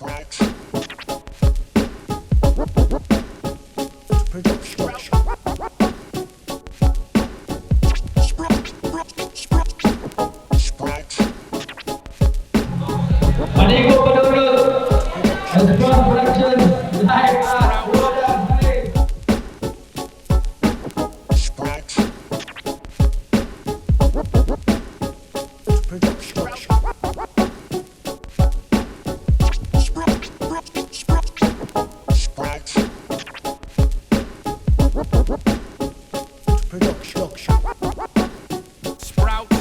Sprout. Production. Sprout. Sprout. Sprout. Panigo padulot. Ang Sprout Production live at Roda Stage. Sprout. Production. Sprout. Sprout. Sprout. Production. Sprout.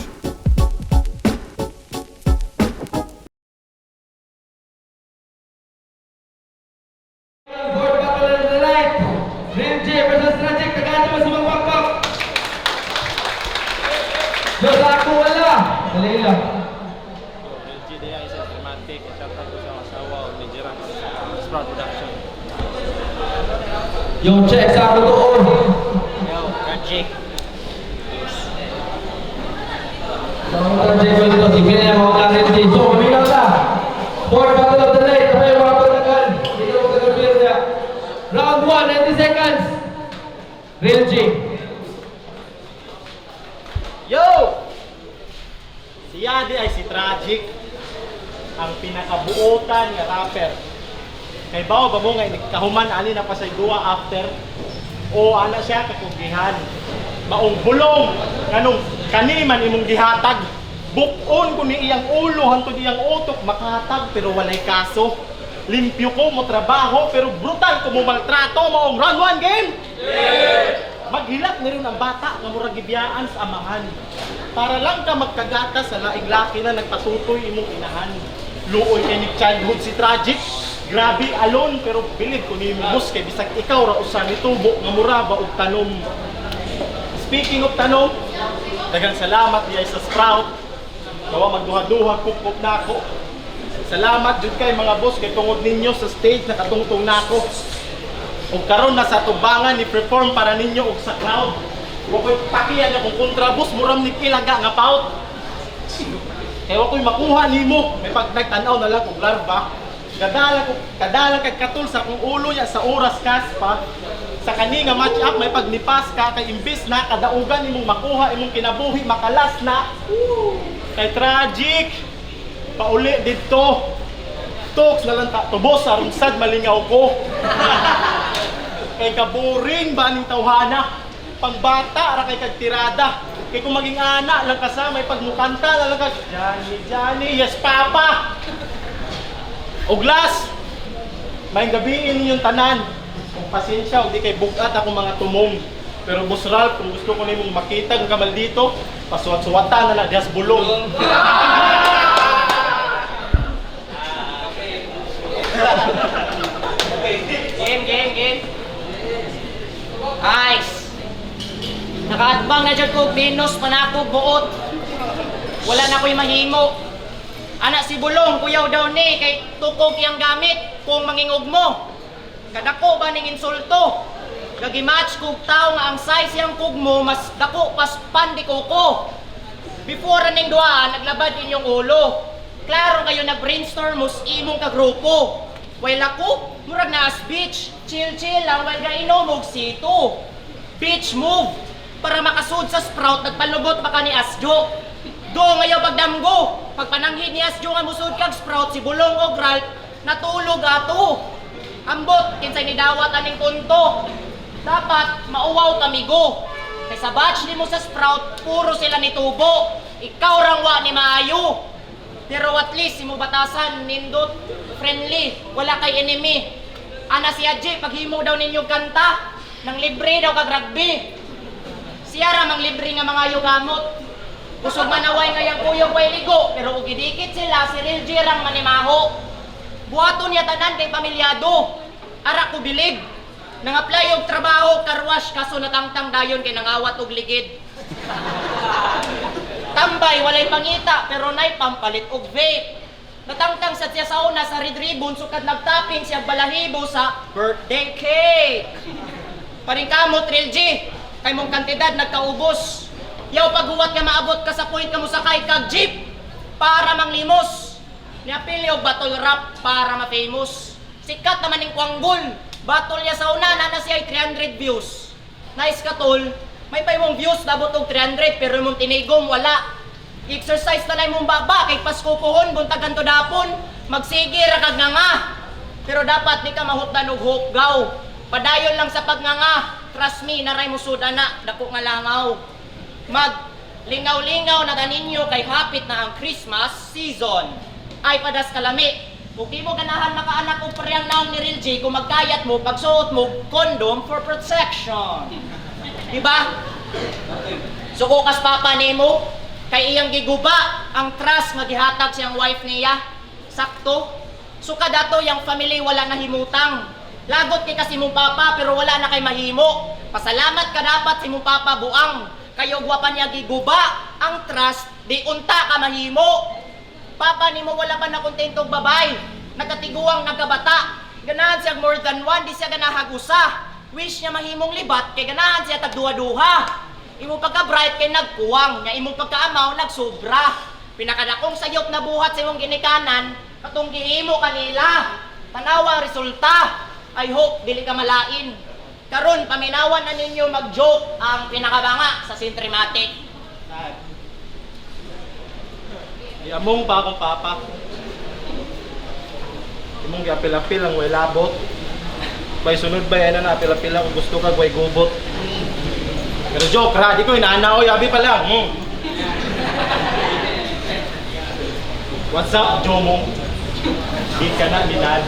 Fourth battle of the night. Real G versus Tragic. Tagaan mo sa mga pakpak. Diyos ako wala. Dali lang. Real G diay sa Dramatic, shout out ko sa asawa o ni Jerang Sprout Production. Yung check sa ako doon. Yo, Tragic. Sa mga Tragic ko dito. Sige na mga Real G. So, maminaw na. Fourth battle of the night. Kamay yung mga pagtagal. Hindi ka magtagal niya. Round 1, 90 seconds. Real G. Yo! Siya di ay si Tragic, ang pinakabuotan nga rapper. Kay bao ba mo nga kahuman ani na pa sa duwa after o ana siya kakugihan. Maong bulong nganong kani man imong gihatag. Bukon ko ni iyang ulo hantod iyang utok makahatag pero walay kaso. Limpyo ko mo trabaho pero brutal ko mo maltrato, maong round one game. Maghilak na rin ang bata nga murag gibiyaan sa amahan. Para lang ka magkagata sa laing laki na nagpasutoy imong inahan. Luoy kay ni childhood si Tragic. Grabe alon pero bilib ko nimo, boss, kay bisag ikaw ra usa ni tubo nga mura ba og tanom. Speaking of tanom, daghang salamat diay sa Sprout. Gawa magduha-duha kup-kup nako. Salamat jud kay mga boss kay tungod ninyo sa stage nakatungtong nako. Ug karon na sa tubangan ni perform para ninyo ug sa crowd. Wa ko'y pakiyan akong kontrabos, muram ni kilaga nga paut. Kay wa ko'y makuha nimo, may pag nagtan-aw na lang og larva. Kadala ko kadala kag katul sa akong ulo ya sa oras kas pa. Sa kani nga match up may pagnipas ka kay imbis na kadaugan imong makuha imong kinabuhi makalas na. Kay Tragic pauli didto. Toks na lang ta tubos aron sad malingaw ko. Kay kaboring ba ning tawhana? Pangbata ra kay kag tirada. Kay kung maging ana lang kasama pagmukanta na lang kag Johnny, Johnny, yes papa. Og last, may gabiin ninyong tanan. Kung pasensya, og di kay bugat ako mga tumong. Pero Boss Ralph, kung gusto ko nimong makita ang kamal dito, pasuwat-suwatan na lang diyas bulong. Game, game, game. Nice. Nakaatbang na dyan ko, Venus, panakog, buot. Wala na ko'y mahimo. Anak si Bulong, kuyaw daw ni, kay tukog iyang gamit kung mangingog mo. Kadako ba ning insulto? Gagimatch kog tao nga ang size iyang kugmo, mas dako pas pan di koko. Before aning duaan, naglabad inyong ulo. Klaro kayo nag-brainstorm mo sa imong kagrupo. While ako, murag na as beach, chill-chill lang while gainom og sito. Beach move! Para makasud sa Sprout, nagpalubot pa ka ni Asjo. Do ngayon pagdamgo, pagpananghid ni Asjo nga musud kag Sprout, si Bulong og Ralph, natulog ato. Ambot, kinsay ni dawat aning punto. Dapat mauwaw kamigo. Kay sa batch nimo sa Sprout, puro sila ni tubo. Ikaw rang wa ni maayo. Pero at least imo batasan nindot friendly, wala kay enemy. Ana si Adji, paghimo daw ninyo kanta, nang libre daw kag rugby. Siya ra mang libre nga mga gamot. Kusog manaway ngayang kuyog way ligo, pero og gidikit sila si Real G rang manimaho. Buhaton niya tanan kay pamilyado. Ara ko bilib. Nang-apply og trabaho carwash kaso natangtang dayon kay nangawat og ligid. Tambay walay pangita pero nay pampalit og vape. Natangtang sa siya sa una sa red ribbon sukad nagtaping siya balahibo sa birthday cake. Paringkamot Real G, kay mong kantidad nagkaubos. Yaw paghuwat nga maabot ka sa point ka mosakay kag jeep para manglimos. Niapil og battle rap para ma-famous. Sikat naman ning Kwanggol. Battle niya sa una, nana siya ay 300 views. Nice ka, tol. May pa imong views nabot og 300 pero imong tinigom wala. Exercise na na imong baba kay Pasko pohon buntagan to dapon. Magsige ra kag nga. Pero dapat di ka mahutdan og hukgaw. Padayon lang sa pagnganga. Trust me, naray mo suda na dako nga langaw. Mag lingaw-lingaw na ganinyo kay hapit na ang Christmas season. Ay padas kalami. Kung di mo ganahan makaanak og parehang naong ni Real J, kung magkayat mo, pagsuot mo, condom for protection. Diba? Suko kas papa nimo kay iyang giguba ang trust nga gihatag siyang wife niya. Sakto. Suka dato yang family wala na himutang. Lagot kay kasi mong papa pero wala na kay mahimo. Pasalamat ka dapat si mong papa buang. Kayo gwapa niya giguba ang trust di unta ka mahimo. Papa nimo wala pa na kontentong babay. Nagkatiguang nagkabata. Ganahan siya more than one, di siya ganahag usa. Wish niya mahimong libat kay ganahan siya tag duha-duha. Imo pagka-bright kay nagkuwang, nya imong pagkaamaw nagsobra. Pinakadakong sayop na buhat sa imong ginikanan, katong gihimo kanila. Tanawa ang resulta. I hope dili ka malain. Karon paminawan na ninyo mag-joke ang pinakabanga sa Sintrimatic. Giamong pa akong papa. Imong giapil-apil ang way labot. Bay sunod bay ana na apil-apil ako gusto ka way gubot. Pero joke ra, di ko inaana oy, abi pa lang. What's up, Jomong? Di ka na minad.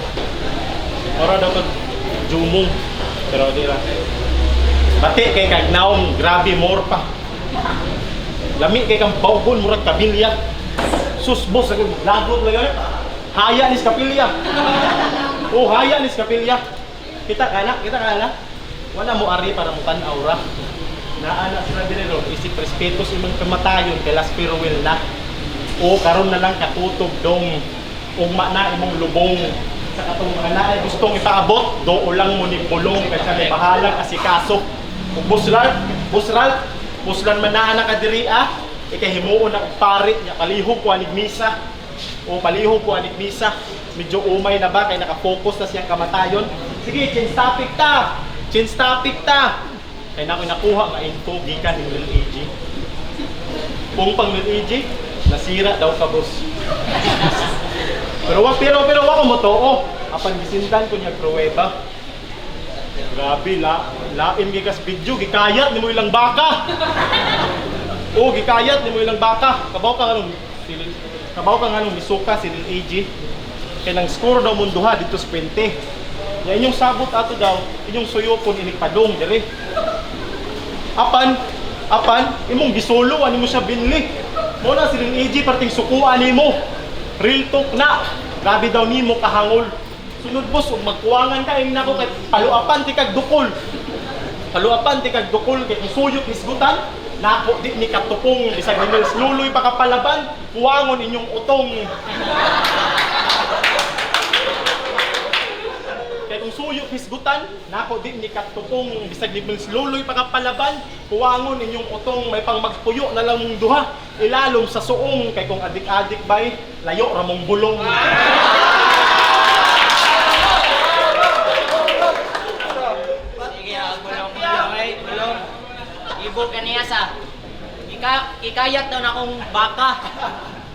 Ora daw kag Jomong. Pero di ra. Bati kay kag naom, grabe more pa. Lami kay kang bawgon murag kabilya. Sus boss ako lagot lang yun. Haya ni sa kapilya. Oh, haya ni sa kapilya. Kita ka na, kita ka na. Wala mo ari para mo tan-aw ra. Naa na sila diri ron, isip respeto sa imong kamatayon kay last farewell na. O karon na lang katutob dong ugma na imong lubong sa katong mga naay gustong ipaabot doo lang mo ni bulong kay sa may bahalang asikaso. Ug busral, busral, buslan man naa na ka diri ah. Ikay himuon na og pari nya palihog ko anig misa. O palihog ko anig misa. Medyo umay na ba kay naka-focus na siyang kamatayon. Sige, change topic ta. Change topic ta. Kay na nakuha nga info gikan ni Lil AJ. Kung pang Lil AJ, nasira daw ka boss. Pero wa ko motoo. Apan gisindan ko niya pruweba. Grabe la lain gikas video gikayat nimo ilang baka. O gikayat nimo ilang baka. Kabaw ka nganong kabaw ka nganong misuka si Lil AJ. Kay nang score daw mong duha dito sa Puente. Nya inyong sabot ato daw, inyong suyopon inig padong dire. Apan, apan, imong gisolo ani mo siya binli. Mo na si Lil AJ parting sukuan nimo. Real talk na. Grabe daw nimo kahangol. Sunod boss, ug magkuwangan ka ing nako kay paluapan ti kag dukol. Paluapan ti kag dukol kay kung suyop hisgutan, nako di ni katupong bisag ni Mills Luloy pa kapalaban, kuwangon inyong utong. Kay kung suyop hisgutan, nako di ni katupong bisag ni Mills Luloy pa kapalaban, kuwangon inyong utong may pang magpuyo na lang mong duha, ilalom sa suong kay kung adik-adik bay, layo ra mong bulong. Sige, ah, bulong, bulong, ay, bulong. Ibo ka niya sa. Ikayat daw na akong baka.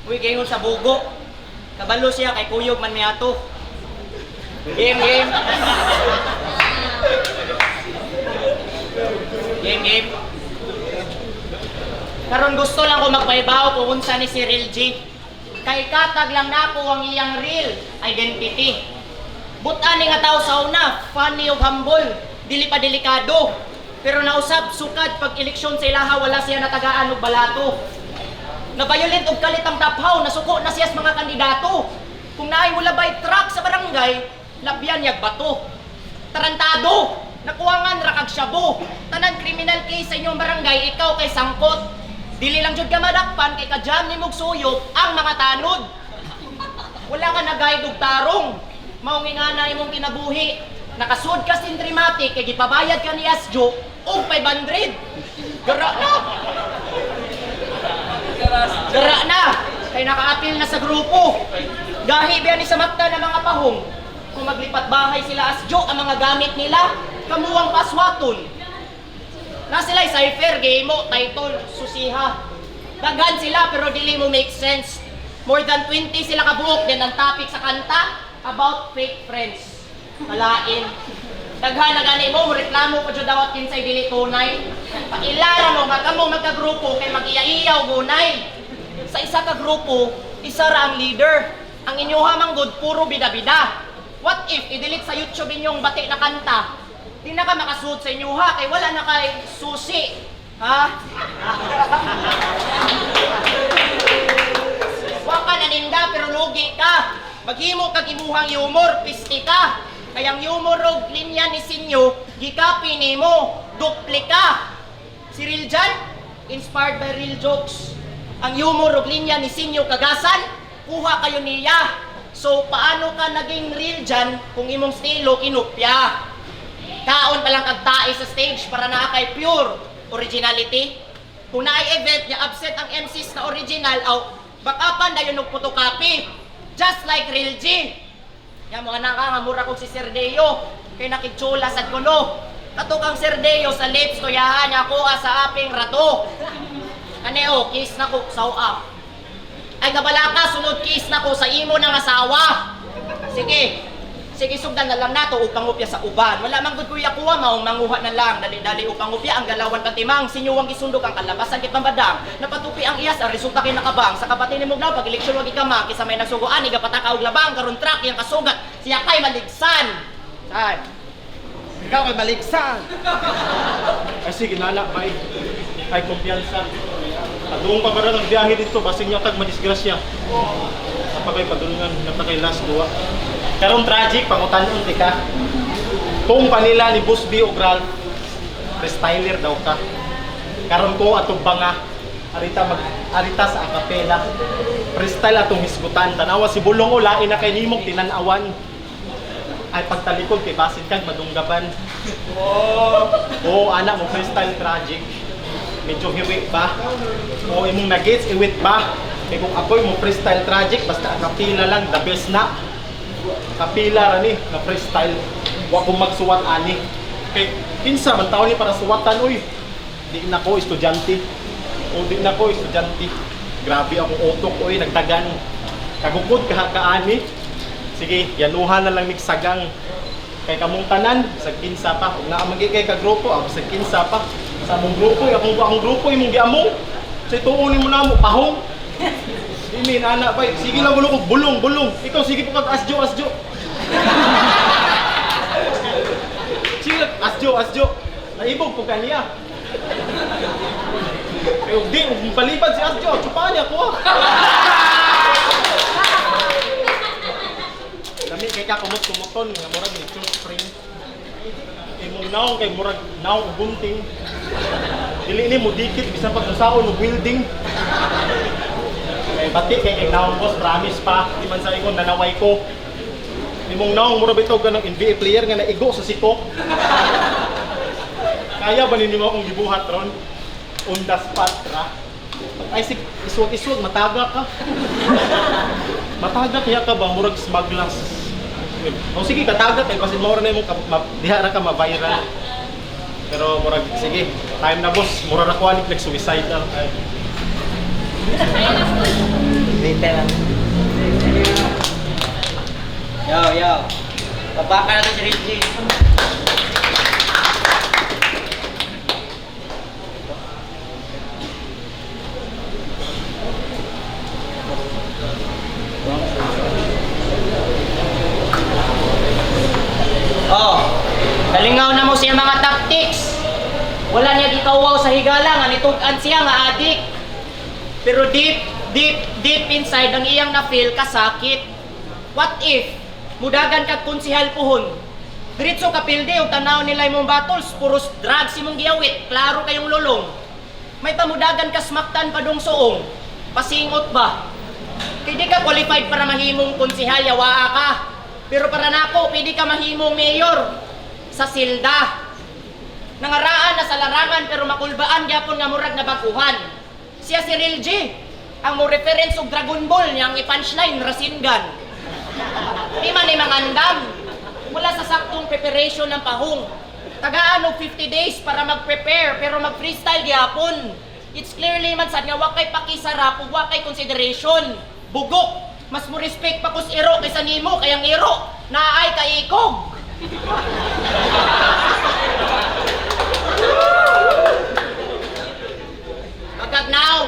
Uy, gayon sa bugo. Kabalo siya kay kuyog man miato. Game, game. Game, game. Karon gusto lang ko magpaibaw kung unsa ni si Real G. Kay katag lang nako ang iyang real identity. Butan ni nga tao sa una, funny ug humble, dili pa delikado. Pero nausab sukad pag eleksyon sa ilaha wala siya natagaan og balato. Nabayolent og kalit ang taphaw, nasuko na siya sa mga kandidato. Kung naay wala bay truck sa barangay, labyan yag bato. Tarantado, nakuwangan ra kag shabu. Tanan criminal case sa inyong barangay, ikaw kay sangkot. Dili lang jud ka madakpan kay kajam nimog suyop ang mga tanod. Wala ka nagayad og tarong. Mao nga na imong kinabuhi. Nakasud ka sintrimatic kay gipabayad ka ni Asjo og 500. Gara na. Gara na. Kay nakaapil na sa grupo. Gahi biya ni sa makta ng mga pahong. Kung maglipat bahay sila asjo ang mga gamit nila, kamuwang paswaton. Na sila'y cipher, game mo, title, susiha. Daghan sila pero dili mo make sense. More than 20 sila kabuok din ang topic sa kanta about fake friends. Malain. Daghan na gani mo, reklamo ko jud dawat kinsay dili tunay. Pailara mo nga kamo magkagrupo kay magiya-iyaw gunay. Sa isa ka grupo, isa ra ang leader. Ang inyuha man gud puro bida-bida. What if i-delete sa YouTube inyong bati na kanta? Di na ka makasuod sa inyuha kay wala na kay susi. Ha? Wa ka naninda pero lugi ka. Maghimo kag imuhang humor, pisti ka. Kay ang humor og linya ni Sinyo, gikapi nimo, duplika. Si Real Jan, inspired by real jokes. Ang humor og linya ni Sinyo Kagasan, kuha kayo niya. So paano ka naging real Jan kung imong estilo kinupya? Kaon pa lang kag tae sa stage para naa kay pure originality. Kung naay event niya absent ang MCs na original aw bakapan dayon og photocopy. Just like Real G. Ya mo anak ka nga mura kog si Sir Deo kay nakigtsula sad kuno. Kato kang Sir Deo sa lips tuyahan niya ako sa aping rato. Ane o, kiss na ko sawa. Ay kabala ka, sunod kiss na ko sa imo ng asawa. Sige. Sige, sugdan na lang nato upang upya sa uban. Wala man gud kuya kuha maong manguha na lang. Dali-dali upang upya ang galawan patimang sinyuwang gisundog ang kalabasan kit pambadang. Napatupi ang iyas ang resulta kay nakabang. Sa kabati ni Mugnaw pag eleksyon wag ikamang kisa may nagsugoan igapataka og labang karon truck iyang kasugat siya kay maligsan. San? Ikaw kay maligsan. Ay sige nana, bay. Ay kumpiyansa. Padung pa ba rin ang biyahe dito, basing niya tag madisgrasya. Napakay padulungan, napakay last duwa. Karon tragic, pangutan-on ti ka. Kung panila ni Boss B o Ralph, freestyler daw ka. Karon ko atong banga, arita mag arita sa akapela. Freestyle atong hisgutan. Tanawa si Bulong o lain na kay nimong tinanawan. Ay pagtalikod kay basin kag madunggaban. Oo, anak mo freestyle tragic. Medyo hiwi ba? O imong nagets iwit ba? Kay kung ako'y mo freestyle tragic, basta ang kapila lang, the best na. Kapila ra ni, na freestyle. Wa ko magsuwat ani. Kay kinsa man taon ni para suwatan uy. Di na ko estudyante. O di na ko estudyante. Grabe akong utok uy, nagdagan. Kagukod ka kaani. Sige, yanuhan na lang nigsagang. Kay kamong tanan, bisag kinsa pa. Ug naa man gyud kay ka grupo, ah, bisag kinsa pa. Sa among grupo, akong akong grupo imong giamong. Sa tuon nimo namo pahong. Di mi ana bay, sige lang bulong kog bulong bulong. Ikaw sige po kag asjo asjo. Sige lang, asjo asjo. Naibog po kaniya. Eh, ug di ug palipad si asjo, tsupahan niya ko. Lami kay ka kumot kumuton nga murag ni church spring. Imong naong kay murag naong og gunting. Dili ni mo dikit bisan pag usaon og welding. Kay bati kay kay naong boss promise pa di man sa ingon nanaway ko. Imong naong murag bitaw ka ng NBA player nga naigo sa siko. Kaya ba ninyo akong gibuhat ron? On the spot ra. Ay sig iswag-iswag mataga ka. Mataga kaya ka ba murag smugglers. O sige kataga kay kasi mao ra na imong diha ra ka ma-viral. Pero murag sige, time na boss, mura ra ko anik nag-suicide na. Ay. Wait lang. Yo, yo. Babaka na to si Richie. Oh, kalingaw na mo siya mga tactics. Wala niya gikawaw sa higala nga nitug-an siya nga adik. Pero deep, deep, deep inside ang iyang na-feel kasakit. What if mudagan kag konsihal puhon? Diretso ka pilde og tanaw nila imong battles, puros drugs imong giyawit, klaro kayong lulong. May pamudagan ka smaktan padung suong. Pasingot ba? Kay di ka qualified para mahimong konsihal, yawaa ka. Pero para nako, pwede ka mahimong mayor sa silda. Nangaraan na sa larangan pero makulbaan gyapon nga murag na baguhan. Siya si Real G, ang mo reference og Dragon Ball niyang i-punchline Rasengan. Di man ni mangandam. Wala sa saktong preparation ng pahong. Tagaan og 50 days para mag-prepare pero mag-freestyle gyapon. It's clearly man sad nga wa kay pakisarap ug wa kay consideration. Bugok. Mas mo respect pa kus iro kaysa nimo kay ang iro naay kaikog. Pagkagnaw,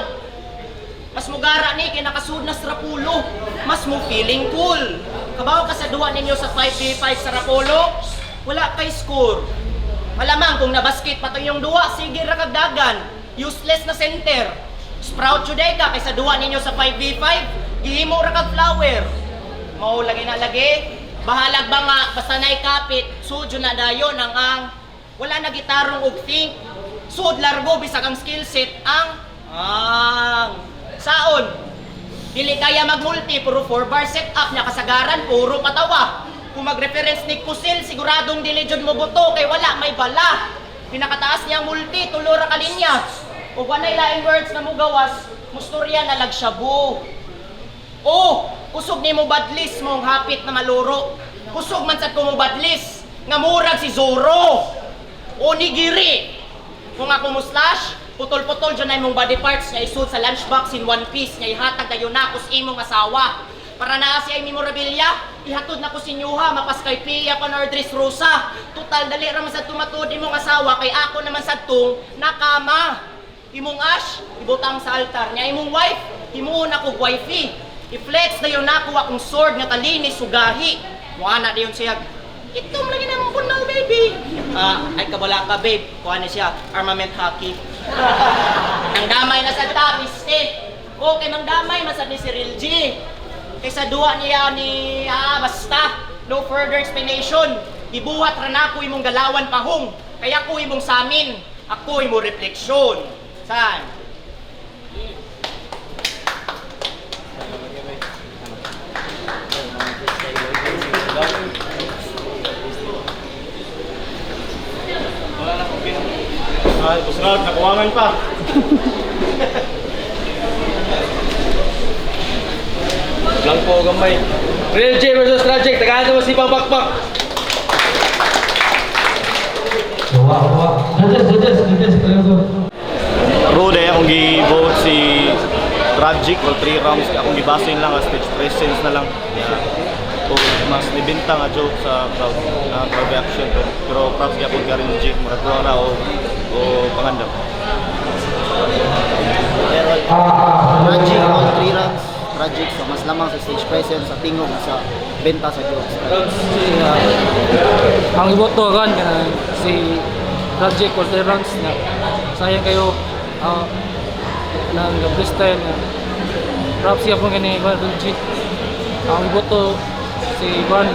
mas mugara ni kay nakasud na sa Rapulo. Mas mo feeling cool. Kabaw ka sa duwa ninyo sa 5v5 sa Rapulo, wala kay score. Malamang kung nabasket pa to yung duwa, sige ra kag dagan. Useless na center. Sprout juday ka kaysa duwa ninyo sa 5v5, gihimo ra kag flower. Mao lagi na lagi. Bahalag ba nga basta nay kapit, sudyo na dayon ang wala na gitarong og think. Sud largo bisag ang skill set ang saon. Dili kaya magmulti, puro 4 bar set up nya kasagaran puro patawa. Kung magreference ni Kusil, siguradong dili jud mo buto kay wala may bala. Pinakataas niya ang multi, tulo ra ka linya. Ug walay laing words na mugawas, mustorya na lag shabu. Oh, kusog nimo badlis mong hapit na maluro. Kusog man sad ko mo badlis nga murag si Zorro. O nigiri. Kung ako mo slash, putol-putol dyan na imong body parts nga isud sa lunchbox in one piece nga ihatag dayon na kus imong asawa. Para naa siya ay memorabilia, ihatod na ko si Nyuha, mapas kay Pia pa Ardris Rosa. Total, dali ra man sad tumatod imong asawa kay ako naman sad tung nakama. Imong ash, ibutang sa altar niya. Imong wife, himuon ako wifey. I-flex na yun ako akong sword nga talinis sugahi. Muana na yun siya. Itom lagi na mong punaw, baby. Ah, ay kabala ka, babe. Kuha na siya, armament hockey. Nang damay na sa tapis, eh. Okay, mang damay, masad ni Cyril G. Kaysa duwa niya ni, basta. No further explanation. Ibuhat ra na ako imong galawan pahong. Kaya ko imong samin. Ako imong refleksyon. Saan? Ay, busrag, nakuwangan pa. Blanco gamay. Real J versus Tragic. Tagaan mo si Pang Pakpak. Gawa, gawa. Judges, judges, judges. Tayo. Bro, dahil akong gi-vote si Tragic all three rounds. Akong gibasin lang ang stage presence na lang. Yeah. O mas nibenta nga joke sa crowd, crowd reaction. Pero props gyapon ka rin G, murag kuha ra o pangandam. Pero tragic all three rounds. Tragic so mas lamang sa stage presence, sa tingog, sa benta sa jokes. Si ang iboto kan kana si Tragic Walter Rams na sayang kayo nang freestyle na props siya po kani Juan G. Ang iboto si Juan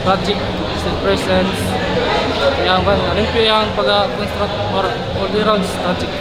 Tragic sa presence yang kan limpyo yang pag construct or all the rounds Tragic.